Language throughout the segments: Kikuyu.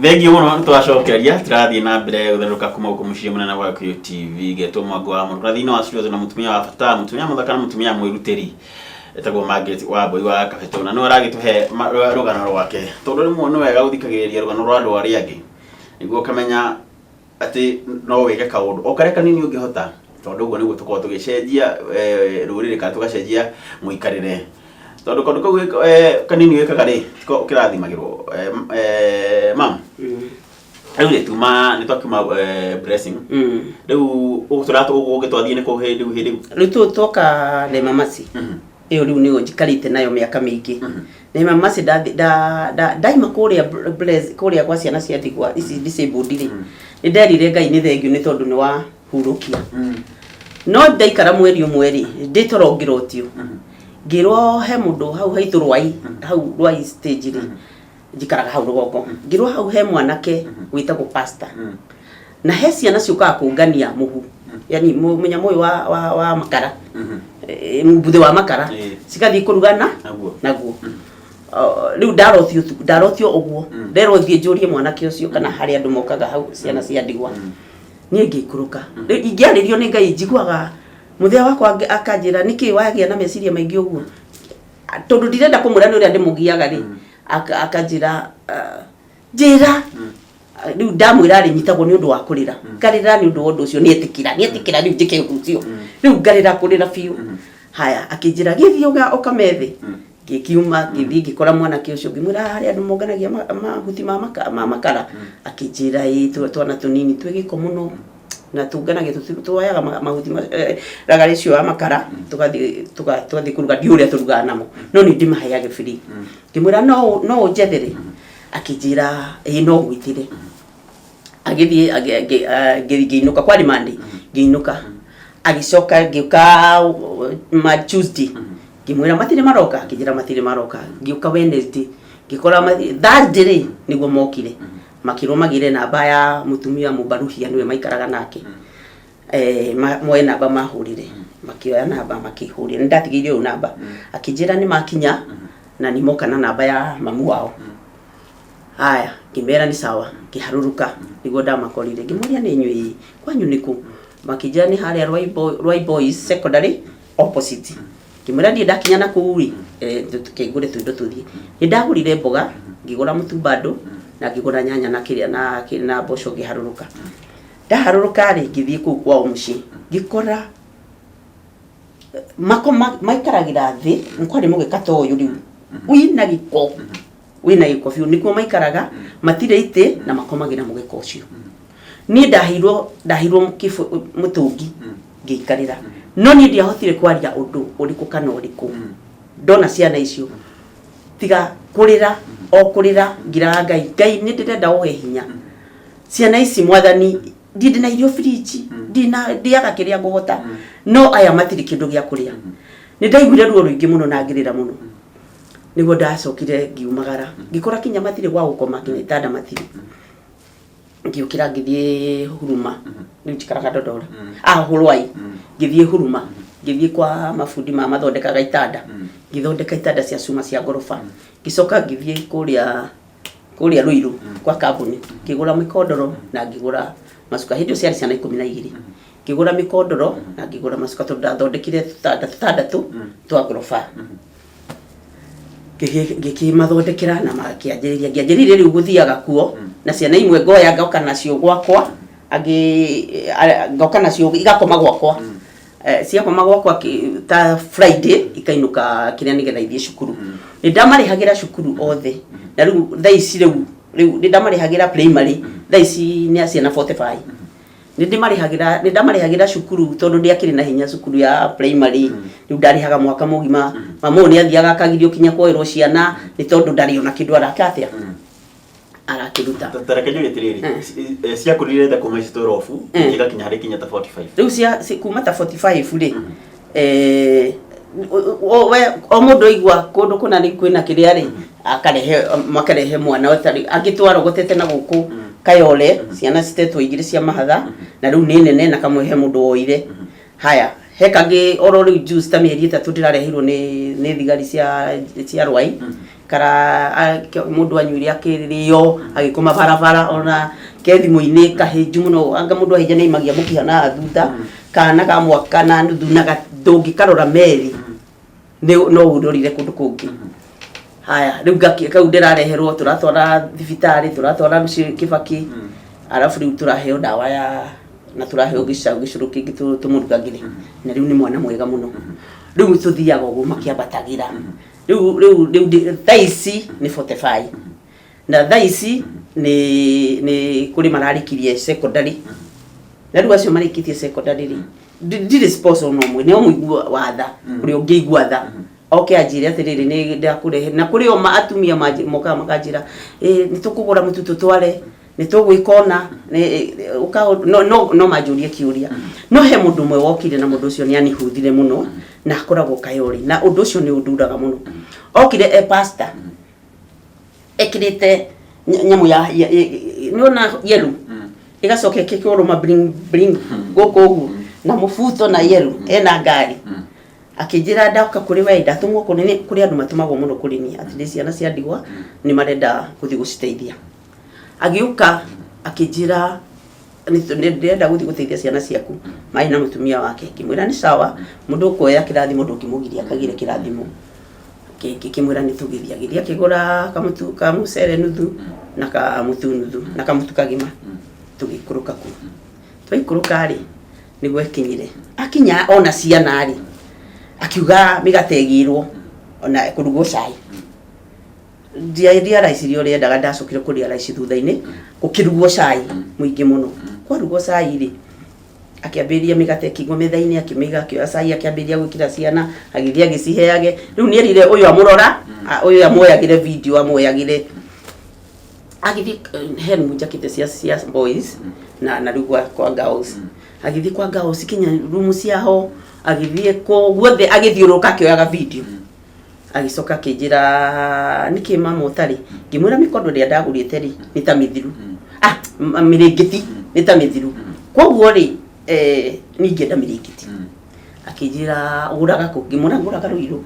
Thengiũ mũno nĩ twacokeria tũrathiĩ na mbere gũtherũka kuma gũkũ mũciĩ mũnene wa Gĩkũyũ TV getwo Mwango wa Mũndũ. Thĩinĩ wa studio na mũtumia wa bata, mũtumia mũthaka na mũtumia mwĩrutĩri etagwo Margaret Wambui wa Kabetũ, na nĩwe aragĩtũhe rũgano rwake, tondũ rĩmwe nĩ wega gũthikagĩrĩria rũgano rwa andũ arĩa angĩ nĩguo ũkamenya atĩ no wĩke kaũndũ o karĩa kanini ũngĩhota, tondũ ũguo nĩguo tũkoragwo tũgĩcenjia rũrĩrĩ kana tũgacenjia mũikarĩre, tondũ kaũndũ kau kanini wĩkaga rĩ, tiko kĩrathimagĩrwo. Mam, rĩu rĩ, tuma nĩ twakiuma Blessing, rĩu ũgũ twathiĩ nĩ kũ hĩndĩ hĩndĩ? Rĩu twoka Rema Mercy. Ĩyo rĩu nĩyo njikarĩte nayo mĩaka mĩingĩ. Rema Mercy, ndaima kũrĩa kũrĩa gwa ciana cia ndigwa ici disabled rĩ, nĩ nderire Ngai nĩ thengiũ nĩ tondũ nĩ wahurũkia. No ndaikara mweri ũmwe rĩ, ndĩ toro ngĩrotio, ngĩrwo he mũndũ hau haitũ Rwai, hau Rwai stage rĩ, njikaraga hau rũgongo, ngĩrwo hau he mwanake wĩtagwo pastor na he ciana ciũkaga kũngania mũhu, yani mũnyamũ ũyũ wa makara, mũbuthe wa makara, cigathiĩ kũruga na Naguo. Naguo. Rĩu ndarotio ũtukũ, ndarotio ũguo, nderwo thiĩ njũrie mwanake ũcio kana harĩ andũ mokaga hau, ciana cia ndigwa. Niĩ ngĩikũrũka. Rĩu ingĩarĩrio nĩ Ngai, njiguaga mũthia wakwa akanjĩra, "Nĩkĩ wagĩa na meciria maingĩ ũguo?" Tondũ ndirenda kũmwĩra nĩ ũrĩa ndĩmũgiaga rĩ, akanjĩra, "Njĩra." Rĩu ndamwĩra rĩ, nyitagwo nĩ ũndũ wa kũrĩra, ngarĩra nĩ ũndũ wa ũndũ ũcio. Nĩetĩkĩra, nĩetĩkĩra rĩu njĩke ũndũ ũcio. Rĩu ngarĩra kũrĩra biũ. Haya, akĩnjĩra, "Gĩthiĩ ũkamethe." Ngĩkiuma, ngĩthiĩ, ngĩkora mwanake ũcio, ngĩmwĩra, "Harĩ andũ monganagia mahuti ma makara?" Akĩnjĩra, "Ĩĩ, twana tũnini twĩ gĩko mũno na tũnganagia, tuoyaga mahuti ragarĩ ũcio wa makara, tũgathiĩ twathiĩ kũruga. Ndiũĩ ũrĩa tũrugaga namo, no nĩ ndĩmaheage free." Ngĩmwĩra, "No ũnjethere?" Akĩnjĩra, "Ĩĩ, no ngwĩtĩre." Agĩthiĩ, ngĩinũka, kwarĩ Monday, ngĩinũka. Agĩcoka ngĩũka ma Tuesday, ngĩmwĩra, "Matirĩ maroka?" Akĩnjĩra, "Matirĩ maroka." Ngĩũka Wednesday, ngĩkora Thursday rĩ, nĩguo mokire, makĩrwo magĩre namba ya mũtumia mũbaruhia nĩwe maikaraga nake. Moe namba mahũrĩre, makĩoya namba makĩhũrĩra. Nĩ ndatigĩire ũyũ namba, akĩnjĩra nĩ makinya na nĩ moka na namba ya mamu wao. Haya, ngĩmera nĩ sawa, ngĩharũrũka nĩguo ndamakorire. Ngĩmoria, "Nĩ inyuĩ, kwanyu nĩ kũ?" Makĩnjĩra nĩ harĩa Rwai Boys Secondary opposite. Ngĩmwĩra, "Niĩ ndakinya na kũu rĩ, kĩngũre tũindo tũthiĩ." Nĩ ndagũrire mboga, ngĩgũra mũtu bado na ngĩgũra nyanya na kĩrĩa na mboco. Ngĩharũrũka. Ndaharũrũka rĩ, ngĩthiĩ kũu kwao mũciĩ, ngĩkora makoma, maikaragĩra thĩ, kwarĩ mũgeka ta ũyũ rĩu wĩna gĩko, wĩna gĩko biũ, nĩkuo maikaraga, matirĩ itĩ na makomagĩra mũgeka ũcio. Niĩ ndaheirwo mũtũngi ngĩikarĩra, no niĩ ndiahotire kwaria ũndũ ũrĩkũ kana ũrĩkũ ndona ciana icio, tiga kũrĩra o kũrĩra. Ngiraga Ngai, "Ngai, nĩ ndĩrenda ũhe hinya ciana ici, Mwathani. Ndiĩ ndĩna irio fridge, ndina ndiaga kĩrĩa ngũhota, no aya matirĩ kĩndũ gĩa kũrĩa." Nĩ ndaiguire ruo rũingĩ mũno na ngĩrĩra mũno. Nĩguo ndacokire ngiumagara, ngĩkora kinya matirĩ gwa gũkoma, kinya itanda matirĩ. Ngĩũkĩra, ngĩthiĩ Huruma. Rĩu njikaraga Ndondora, ah, Hũrwai. Ngĩthiĩ Huruma, ngĩthiĩ kwa mabundi ma mathondekaga itanda, ngĩthondeka itanda cia cuma cia ngoroba. Ngĩcoka ngĩthiĩ kũrĩa Ruiru kwa kambuni, ngĩgũra mĩkondoro na ngĩgũra macuka. Hĩndĩ ĩyo ciarĩ ciana 12. Ngĩgũra mĩkondoro na ngĩgũra macuka, tondũ ndathondekire tũtanda tũtandatũ twa ngoroba. Ngĩkĩmathondekera na makĩanjĩrĩria. Ngĩanjĩrĩria rĩu gũthiaga kuo na ciana imwe, ngoya ngoka nacio gwakwa, angĩ ngoka nacio igakoma gwakwa. Ciakoma gwakwa ta Friday, ikainũka kĩrĩa nĩgetha ithiĩ cukuru. Nĩ ndamarĩhagĩra cukuru othe, na rĩu thaa ici, rĩu nĩ ndamarĩhagĩra primary, thaa ici nĩ a ciana 45. Nĩ ndĩmarĩhagĩra, nĩ ndamarĩhagĩra cukuru tondũ ndiakĩrĩ na hinya. Cukuru ya primary rĩu ndarĩhaga mwaka mũgima. Mama ũyũ nĩ athiaga akagirio kinya kuoerwo ciana nĩ tondũ ndarĩ ona kĩndũ araka atĩa arakĩruta. Ta reke njuge atĩrĩrĩ, ciakũrire ta kuma ici 12 igakinya harĩ kinya ta 45? Rĩu cia kuma ta 45 rĩ, we o mũndũ aigua kũndũ kũna nĩ kwĩna kĩrĩa rĩ, akarehe, makarehe mwana ũtarĩ angĩ twarogotete na gũkũ Kayole, ciana citetwo igĩrĩ cia mahatha na rĩu nĩ nene, na kamwe he mũndũ woire. Haya, He kangĩ oro rĩu juice ta mĩeri 3 ndĩrareheirwo nĩ thigari cia Rwai. Kara mũndũ anyuire akĩrĩo agĩkoma barabara, ona ke thimũ-inĩ kahĩnju mũno, anga mũndũ ahĩnja nĩ aimagia mũkiha na thutha. Kana ka mwaka na nuthu na ndũngĩkarora merĩ nĩ no ũrorire kũndũ kũngĩ. Haya, rĩu kau ndĩrareherwo, tũratwara thibitarĩ, tũratwara rũciũ Kĩbakĩ, arabu rĩu tũraheo ndawa ya na tũraheo gĩcaũ gĩcũrũ kĩngĩ tũmũrugagĩre, na rĩu nĩ mwana mwega mũno. Rĩu tũthiaga ũguo makĩambatagĩra. Rĩu thaa ici nĩ 45, na thaa ici nĩ kũrĩ mararĩkirie secondary, na rĩu acio marĩkĩtie secondary rĩ, ndirĩ sponsor ona ũmwe. Nĩ o mũigua wa tha ũrĩa ũngĩigua tha oke anjĩre atĩrĩrĩ, nĩ ndakũrehe. Na kũrĩ o atumia mokaga makanjĩra, "Ĩ, nĩ tũkũgũra mũtu tũtware, nĩ tũgwĩka ũna," no manjũrie kĩũria. No he mũndũ ũmwe wokire, na mũndũ ũcio nĩ anihuthire mũno, na akoragwo Kayori, na ũndũ ũcio nĩ ũnduraga mũno. Okire e pastor, ekĩrĩte nyamũ ya nĩwona yellow, ĩgacoka ĩkĩkĩrwo ma bling bling gũkũ ũguo, na mũbuto na yellow, ena ngari. Akĩnjĩra, "Ndoka kũrĩ we, ndatũmwo kũrĩ kũrĩ andũ matũmagwo mũno kũrĩ niĩ atĩ ndĩ ciana cia ndigwa, nĩ marenda gũthiĩ gũciteithia." Agĩũka akĩnjĩra, "Nĩ ndĩrenda gũthiĩ gũteithia ciana ciaku," marĩ na mũtumia wake. Ngĩmwĩra nĩ sawa, mũndũ ũkuoya kĩrathimo ndũngĩmũgiria akagĩre kĩrathimo. Ngĩkĩmwĩra nĩ tũgĩthiĩ. Agĩthiĩ akĩgũra kamũtu ka mũcere nuthu na kamũtu nuthu na kamũtu kagima. Tũgĩikũrũka kuo. Twaikũrũka rĩ, nĩguo ekinyire, akinya ona ciana rĩ, akiuga mĩgate ĩgĩrwo ona kũrugwo cai. Ndiaraicirie ũrĩa endaga, ndacokire kũrĩa raici thutha-inĩ. Gũkĩrugwo cai mũingĩ mũno. Kwarugwo cai rĩ, akĩambĩrĩria mĩgate ĩkĩigwo metha-inĩ, akĩmĩiga, akĩoya cai, akĩambĩrĩria gwĩkĩra ciana, agĩthiĩ agĩciheage. Rĩu nĩ erire ũyũ amũrora, ũyũ amuoyagĩre video, amuoyagĩre agĩthiĩ. He room njakĩte cia boys na rĩu kwa girls. Agĩthiĩ kwa girls, kinya room ciaho, agĩthiĩ kũ guothe, agĩthiũrũrũka akĩoyaga video. Agĩcoka akĩnjĩra, "Nĩkĩ mama ũtarĩ?" Ngĩmwĩra mĩkondo ĩrĩa ndagũrĩte rĩ nĩ ta mĩthiru, mĩrĩngĩti nĩ ta mĩthiru, koguo rĩ niĩ ingĩenda mĩrĩngĩti. Akĩnjĩra, "Ũgũraga kũ?" Ngĩmwĩra ngũraga Rũirũ,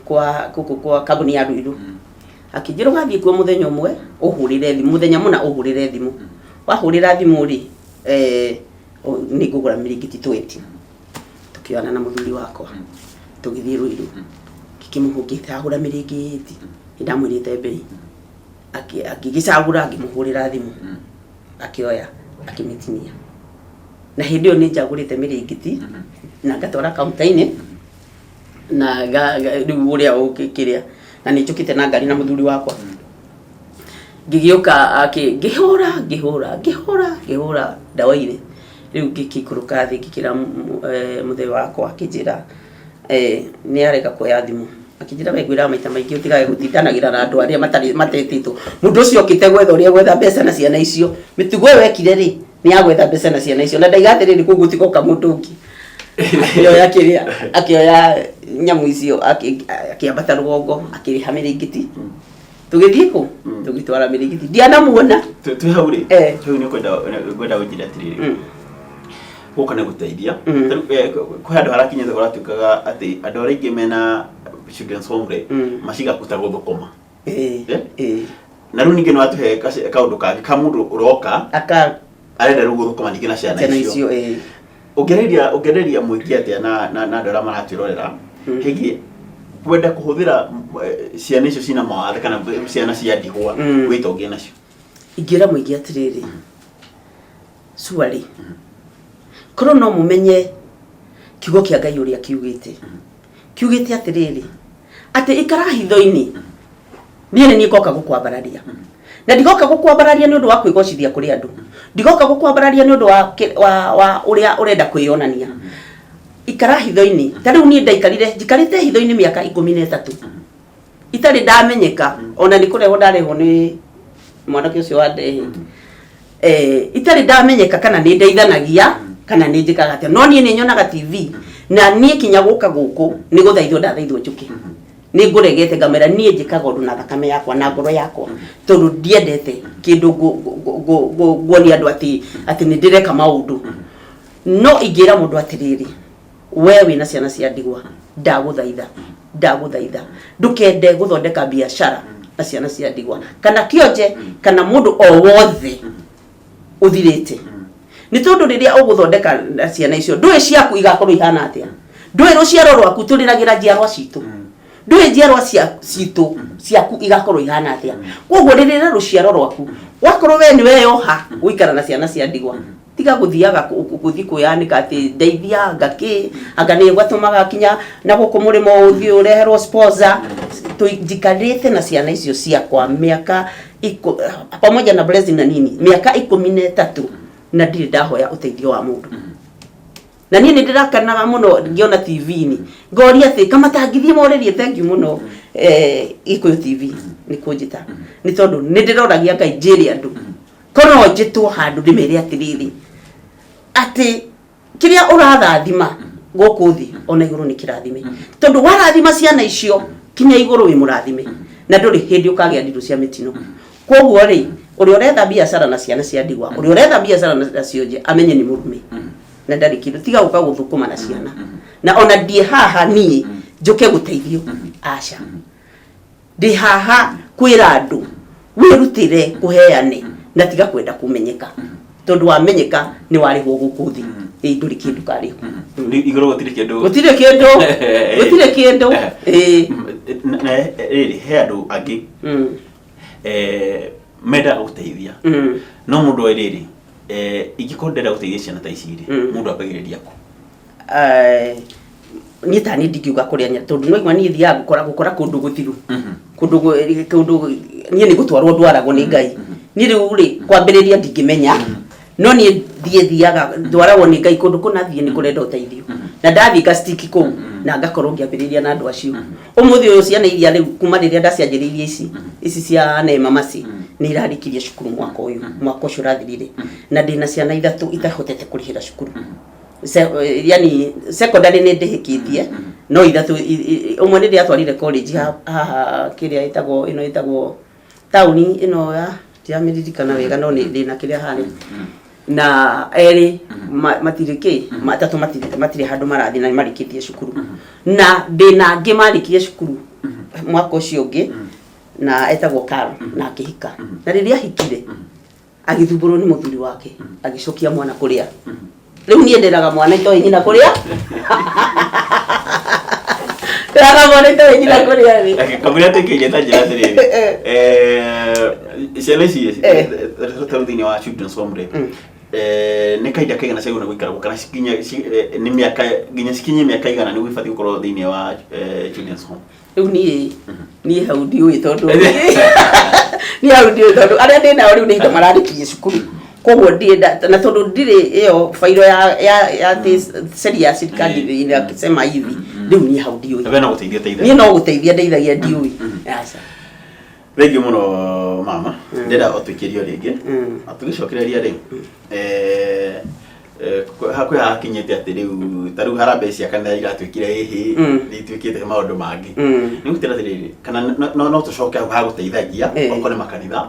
kwa gũkũ kwa kambuni ya Rũirũ. Akĩnjĩra, "Ũgathiĩ kuo mũthenya ũmwe, ũhũrĩre thimũ mũthenya mũna, ũhũrĩre thimũ. Wahũrĩra thimũ rĩ, nĩ ngũgũra mĩrĩngĩti 20." Tũkĩoyana na mũthuri wakwa, tũgĩthiĩ Rũirũ, ngĩkĩmũhũngĩtagũra mĩrĩngĩti, nĩ ndamwĩrĩte mbei. Agĩgĩcagũra, ngĩmũhũrĩra thimũ, akĩoya, akĩmĩtinia. Na hĩndĩ ĩyo nĩ njagũrĩte mĩrĩngĩti na ngatwara kaunta-inĩ na rĩu ũrĩa ũkĩrĩa, na nĩ njũkĩte na ngari na mũthuri wakwa. Ngĩgĩũka ngĩhũra ngĩhũra ngĩhũra ngĩhũra, ndawaire. Rĩu ngĩkĩikũrũka thĩ, ngĩkĩra mũthee wakwa, akĩnjĩra nĩ arega kuoya thimũ. Akĩnjĩra, "We ngwĩraga maita maingĩ ũtigage gũtindanagĩra na andũ arĩa matarĩ matetĩtwo. Mũndũ ũcio okĩte gwetha ũrĩa gwetha mbeca na ciana icio. Mĩtugo ĩyo ekire rĩ, nĩ ya gwetha mbeca na ciana icio." Na ndaiga atĩrĩrĩ, kũu gũtigoka mũndũ ũngĩ. Akĩoya kĩrĩa, akĩoya nyamũ icio, akĩambata rũgongo, akĩrĩha mĩrĩngĩti. Tũgĩthiĩ kũ tũgĩtwara mĩrĩngĩti, ndianamuona. Twĩ hau rĩ, hau nĩ ngwenda ũnjĩre atĩrĩrĩ, gũka nĩ gũteithia. Tarĩu, kwĩ handũ harakinyĩte kũratuĩkaga atĩ andũ arĩa aingĩ mena children's home rĩ, macigakuta gũthũkũma. Eh? Na rĩu ningĩ nĩ watũhe kaũndũ kangĩ ka mũndũ ũroka aka arenda rĩu gũthũkũma ningĩ na ciana ciana icio. Icio, ĩĩ. Ũngĩarĩria mũingĩ atĩa na andũ arĩa maratwĩrorera hĩgiĩ kwenda kũhũthĩra ciana icio cina mawathe kana ciana cia ndigwa wĩtongie nacio? Ingĩra mũingĩ atĩrĩrĩ, surely korwo no mũmenye kiugo kĩa Ngai ũrĩa kiugĩte, kiugĩte atĩrĩrĩ, atĩ ikara hitho-inĩ, niĩ nĩ niĩ ngoka gũkwambararia. Na ndigoka gũkwambararia nĩ ũndũ wa kwĩgocithia kũrĩ andũ, ndigoka gũkwambararia nĩ ũndũ wa ũrĩa ũrenda kwĩyonania. Ikara hitho-inĩ. Ta rĩu niĩ ndaikarire, njikarĩte hitho-inĩ mĩaka 13 itarĩ ndamenyeka, ona nĩ kũrehwo ndarehwo nĩ mwanake ũcio wa ndehe, itarĩ ndamenyeka kana nĩ ndeithanagia kana nĩ njĩkaga atĩa. No niĩ nĩ nyonaga TV, na niĩ kinya gũka gũkũ nĩ gũthaithwo ndathaithwo njũke, nĩ ngũregete, ngamera niĩ njĩkaga ũndũ na thakame yakwa na ngoro yakwa, tondũ ndiendete kĩndũ nguonia andũ atĩ nĩ ndĩreka maũndũ. No ingĩra mũndũ atĩrĩrĩ, We wĩna ciana cia ndigwa, ndagũthaitha, ndagũthaitha, ndũkende gũthondeka biacara na ciana cia ndigwa kana kĩonje kana mũndũ o wothe ũthirĩte, nĩ tondũ rĩrĩa ũgũthondeka na ciana icio, ndũĩ ciaku igakorwo ihana atĩa, ndũĩ rũciaro rwaku. Tũrĩragĩra njiarwa citũ, ndũĩ njiarwa cia citũ ciaku igakorwo ihana atĩa. Koguo rĩrĩra rũciaro rwaku. Wakorwo we nĩ weyoha gũikara na ciana cia ndigwa, tiga gũthiaga gũthiĩ kwĩyanĩka atĩ ndeithia anga kĩ anga nĩ gatũmaga kinya na gũkũ mũrĩmo ũthiĩ ũreherwo sponsor. Njikarĩte na ciana icio ciakwa mĩaka pamoja na blessing na nini, mĩaka 13, na ndirĩ ndahoya ũteithio wa mũndũ. Na niĩ nĩ ndĩrakanaga mũno ngĩona TV-inĩ, ngoria atĩ kamatangithie morĩrie. Thank you mũno, Gĩkũyũ TV, nĩ kũnjĩta, nĩ tondũ nĩ ndĩroragia Ngai njĩre andũ korwo njĩtwo handũ ndĩmere atĩrĩrĩ, atĩ kĩrĩa ũrathathima gũkũ thĩ, ona igũrũ nĩ kĩrathime, tondũ warathima ciana icio, kinya igũrũ wĩ mũrathime na ndũrĩ hĩndĩ ũkagĩa ndirũ cia mĩtino. Koguo rĩ, ũrĩa ũretha biacara na ciana cia ndigwa, ũrĩa ũretha biacara na cionje, amenye nĩ mũrume na ndarĩ kĩndũ, tiga gũka gũthũkũma na ciana. Na ona ndiĩ haha niĩ njũke gũteithio, aca. Ndĩ haha kwĩra andũ wĩrutĩre kũheane na tiga kwenda kũmenyeka, tondũ wamenyeka nĩ warĩhwo gũkũ thĩ, ĩ ndũrĩ kĩndũ karĩhwo. Igũrũ gũtirĩ kĩndũ. Gũtirĩ kĩndũ, gũtirĩ kĩndũ, ĩĩ. Na rĩrĩ, he andũ angĩ mendaga gũteithia, no mũndũ oĩ rĩrĩ, ingĩkorwo ndĩrenda gũteithia ciana ta ici rĩ, mũndũ ambagĩrĩria kũ? Niĩ ta niĩ ndingiuga kũrĩa tondũ no igua niĩ thiaga gũkora kũndũ gũthiru, kũndũ niĩ nĩ gũtwarwo ndwaragwo nĩ Ngai. Niĩ rĩu rĩ, kwambĩrĩria ndingĩmenya, no niĩ thiĩ thiaga ndwaragwo nĩ Ngai kũndũ kũna thiĩ nĩ kũrenda ũteithio, na ndathiĩ ngastiki kũu na ngakorwo ngĩambĩrĩria na andũ acio. Ũmũthĩ ũyũ ciana iria rĩu kuma rĩrĩa ndacianjĩrĩirie, ici cia Neema Mercy, nĩ irarĩkirie cukuru mwaka ũyũ, mwaka ũcio ũrathirire, na ndĩna ciana ithatũ itahotete kũrĩhĩra cukuru. Yani secondary nĩ ndĩhĩkĩtie, no ithatũ, ũmwe nĩ ndĩratwarire college haha kĩrĩa ĩtagwo ĩno, ĩtagwo taũni ĩno ya ndiramĩririkana wega, no nĩ ndĩna kĩrĩa harĩa, na erĩ matirĩ kĩ, matatũ matirĩ handũ marathiĩ na nĩ marĩkĩtie cukuru, na ndĩna angĩ marĩkirie cukuru mwaka ũcio ũngĩ, na etagwo Carol, na akĩhika, na rĩrĩa ahikire agĩthumbũrwo nĩ mũthuri wake, agĩcokia mwana kũrĩa. Rĩu niĩ ndĩraga mwana itoĩ nyina kũrĩa, ndĩraga mwana itoĩ nyina kũrĩa rĩ. Kamũira tũikĩire ta njĩra atĩrĩrĩ, ciana ici tarĩu thĩinĩ wa children's home rĩ, nĩ kahinda kaigana ciagĩrĩirwo nĩ gũikara kuo, kana cikinye nĩ mĩaka nginya cikinye mĩaka igana nĩguo ibatiĩ gũkorwo thĩinĩ wa children's home? Rĩu niĩ hau ndiũĩ, tondũ niĩ hau ndiũĩ, tondũ arĩa ndĩ nao rĩu nĩ indo mararĩkirie cukuru, koguo ndirĩ na tondũ ndirĩ ĩyo failo ya atĩ sheria ya serikali inasema hivi. Rĩu niĩ hau ndiũĩ. We no gũteithia teithagia. Niĩ no gũteithia ndeithagia, ndiũĩ, aca. Thank you mũno, mama. Ndĩrenda ũtwĩkĩrio rĩngĩ. Tũgĩcokereria rĩ, hakuhĩ hakinyĩte atĩ rĩu ta rĩu harambee cia kanitha iratuĩkire ĩhĩ, nĩ ituĩkĩte maũndũ mangĩ. Nĩ gũtĩra atĩrĩrĩ, kana no tũcoke hau hagũteithagia, okorwo nĩ makanitha,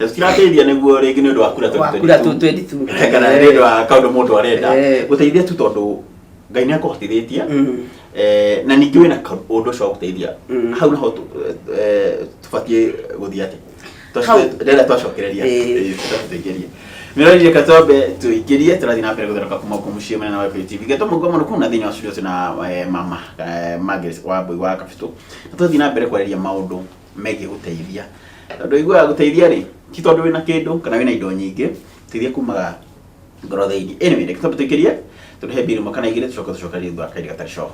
na tũtirateithia nĩguo rĩngĩ nĩ ũndũ wa kura Wa kura 2022. kana nĩ ũndũ wa kaũndũ mũndũ arenda gũteithia tu, tondũ Ngai nĩ akũhotithĩtie, na ningĩ wĩna ũndũ ũcio wa gũteithia hau, naho tũbatiĩ gũthiĩ atĩ ndĩrenda twacokereria tũingĩrie mĩrorire. Reke twambe tũingĩrie, tũrathiĩ na mbere gũtherũka kuma kũ mũciĩ mũnene wa Gĩkũyũ TV, getwo mũgo mũno kũu na thĩinĩ wa studio tuna mama Margaret wa Mbui wa Kabitũ, na tũrathiĩ na mbere kwarĩria maũndũ megiĩ gũteithia, tondũ iguaga gũteithia rĩ, ti tondũ wĩna kĩndũ kana wĩna indo nyingĩ, teithia kumaga ngoro thĩinĩ. Anyway, reke twambe tũingĩrie, tondũ he mbirũ ĩmwe kana igĩrĩ, tũcoke tũcokererie thutha wa kahinda gatarĩ coho.